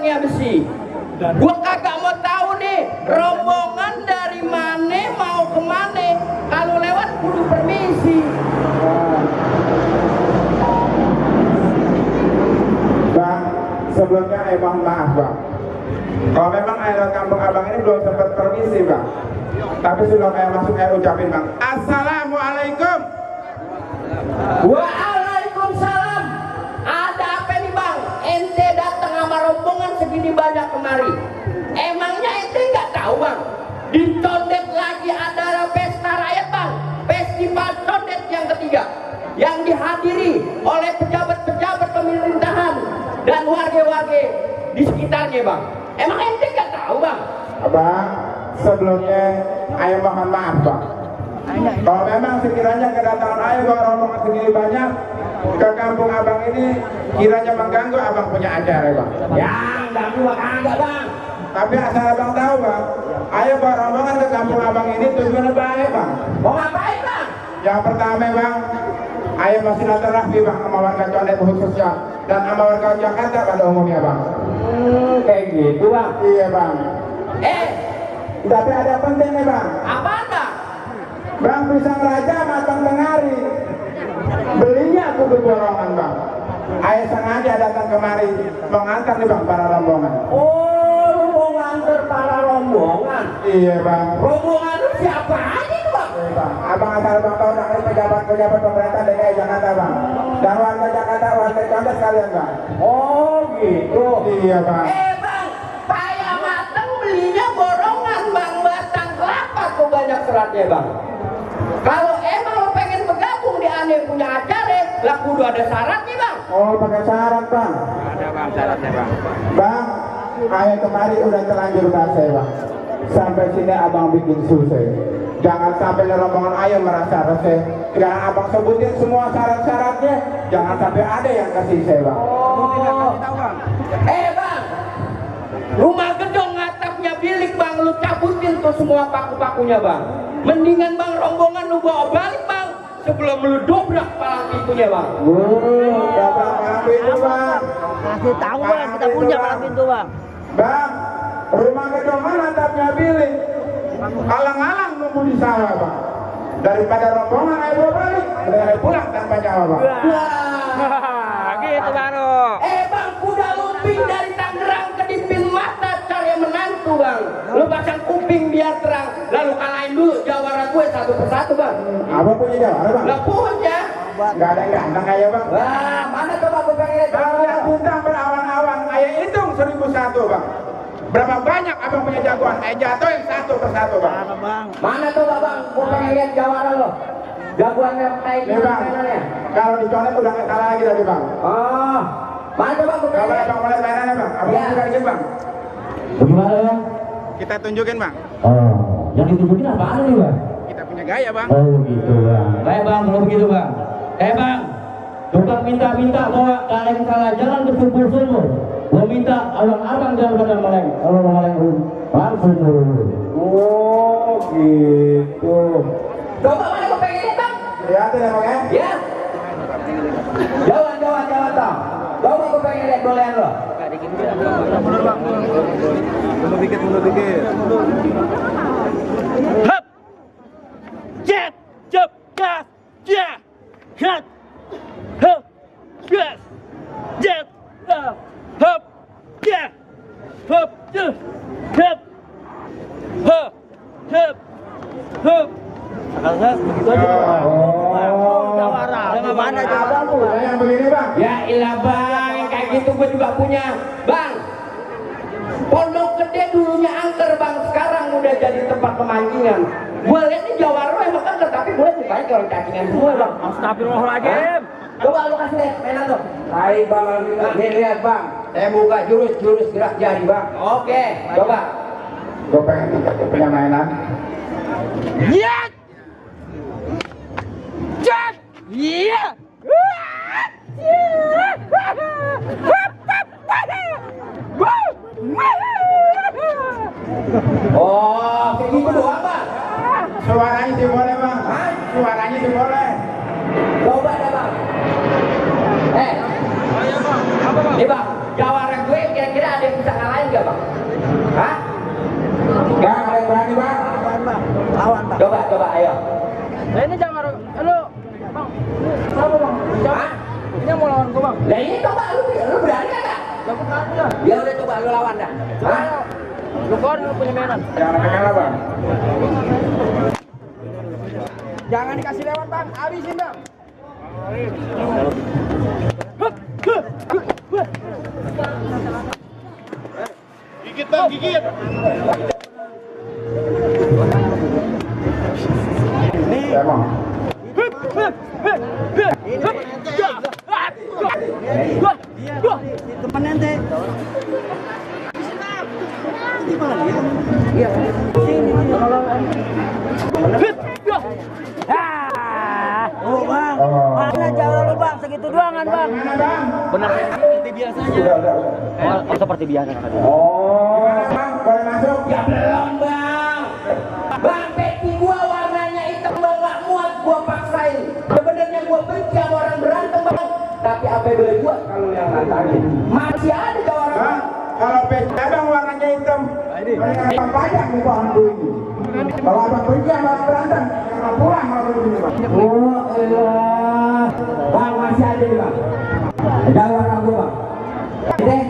orangnya besi. Gua kagak mau tahu nih rombongan dari mana mau kemana. Kalau lewat kudu permisi. Bang, sebelumnya mohon maaf bang. Kalau memang air kampung abang ini belum sempat permisi bang, tapi sudah kayak masuk air ucapin bang. Assalamualaikum. Waalaikumsalam. Ada apa nih bang? Ente datang sama rombongan segini banyak kemari. Emangnya ente nggak tahu bang? Di Condet lagi ada pesta rakyat bang. Festival Condet yang ketiga, yang dihadiri oleh pejabat-pejabat pemerintahan dan warga-warga di sekitarnya bang. Emang ente nggak tahu bang? Abang, sebelumnya ayah mohon maaf bang. Kalau memang sekiranya kedatangan ayah bawa rombongan segini banyak ke kampung abang ini kiranya mengganggu abang punya acara bang. Ya, ganggu kagak bang. Tapi asal abang tahu bang, ayah bawa rombongan ke kampung abang ini tujuannya baik bang. Mau ngapain bang? Yang pertama bang, ayah masih silaturahmi bang sama warga Condet khususnya dan sama warga Jakarta pada umumnya bang. Kayak gitu bang. Iya bang. Tapi ada penting nih bang. apa anda? Bang pisang raja matang tengari. Belinya aku borongan bang. Ayah sengaja datang kemari mengantar nih bang para rombongan. Oh, lu mau nganter para rombongan? Iya bang. Rombongan lu siapa aja tuh bang? Iya bang. Abang asal bang tahu dari pejabat-pejabat pemerintah DKI Jakarta bang. Dan warga Jakarta, warga Condet sekalian bang. Oh gitu. Iya bang. Bang, paya mateng belinya borongan bang, batang kelapa kok banyak seratnya bang. Kalau emang lo pengen bergabung di aneh punya acara, lah kudu ada syaratnya bang. Oh pakai syarat bang. Ada bang syaratnya bang. Bang, ayah kemari udah terlanjur bahasa bang. Sampai sini abang bikin susah. Jangan sampai rombongan ayah merasa resah. Sekarang abang sebutin semua syarat-syaratnya. Jangan sampai ada yang kasih saya bang. Oh, bang, rumah gedung atapnya bilik bang, lu cabutin tuh semua paku-pakunya bang. Mendingan bang rombongan lu bawa balik bang, sebelum lu dobrak palang pintunya bang. Dobrak palang pintu bang. Kasih tahu bang, kita punya palang pintu bang. Bang, rumah gedongan atapnya bilik. Alang-alang nunggu di sawah bang. Daripada rombongan ayo bawa balik, udah pulang tanpa nyawa bang. Gitu baru. Bang, kuda lumping dari Tangerang ke Dipin Mata cari menantu bang. Lu pasang kuping biar terang, lalu kalahin dulu jawara gue satu persatu bang. Abang punya jawara bang? Lah punya. Nggak ada yang ganteng kayak bang. Wah, mana coba gue pengen lihat. Kalau lihat bintang berawan-awan, ayah hitung 1001 bang. Berapa banyak abang punya jagoan? Ayah jatuhin satu persatu bang. Mana coba bang, gue pengen lihat jawara lo. Jagoannya kayak Nih bang, mainannya. kalau di Condet udah nggak kalah lagi tadi bang. Oh, mana coba gue pengen Kalau lihat. abang mulai mainannya bang, abang Ya. juga dikit bang. Bagaimana bang? Kita tunjukin bang. Oh, yang ditunjukin apaan nih bang? Kita punya gaya bang. Oh gitu bang. Baik bang, kalau begitu bang. Bang, tukang minta-minta bawa kaleng salah jalan bersumur-sumur. Gua minta abang-abang jangan pada meleng. Kalau meleng langsung dulu. Oh gitu. Coba mana gue pengen lihat bang. Lihatin ya bang ya. Ya. Jalan bang. Coba gue pengen lihat golean lo. Mundur bang. Mundur dikit. Hap. Jet. Jep. Gas. Ja. Hat. Hap. Gas. Jet. Hap. Ja. Hap. Ja. Hap. Hap. Hap. Hap. Begitu aja. Jawara. Mana Abang punya yang begini bang. Ya ilah bang, yang kayak gitu gue juga punya. Bang, Pondok Gede dulunya angker bang, sekarang udah jadi tempat pemancingan. Gue lihat nih Jawara emang angker, tapi gue lihat banyak orang cacingan semua bang. Astagfirullahaladzim. Coba lu kasih lihat mainan lo. Hai bang, nih lihat bang, saya buka jurus gerak jari bang. Oke, coba. Gue pengen punya mainan. Iya. Jet. Iya. Oh, kayak gitu doang bang. Suaranya sih boleh bang. Suaranya sih boleh. Coba deh bang. Nih bang, Jawara gue kira-kira ada yang bisa lawan gua bang. Lah ini coba lu berani enggak? Gak berani lah. Ya udah coba lu lawan dah. Hah? Lu kan lu punya mainan. Jangan kalah bang. Jangan dikasih lewat bang, habisin bang. Gigit bang, gigit. Ya bang. Temen ente. Oh bang, mana jauh lu bang, segitu doangan bang. Gimana bang? Benar seperti biasa aja. Udah. Oh, seperti biasa. Oh. Gimana bang? Boleh masuk? Ya belum bang. Bang peci gua warnanya hitam bang, nggak muat gua paksain. Sebenarnya gua benci sama orang berantem bang. Tapi apa boleh buat kalau yang nantangin? Masih ada ke orang Bang, kalau peci abang warnanya hitam, mendingan abang pajang muka hantu ini. Kalau abang benci sama orang berantem, jangan pulang kalau begini bang. Oh elah. Bang masih ada nih bang. Ada warna gua bang. Deh,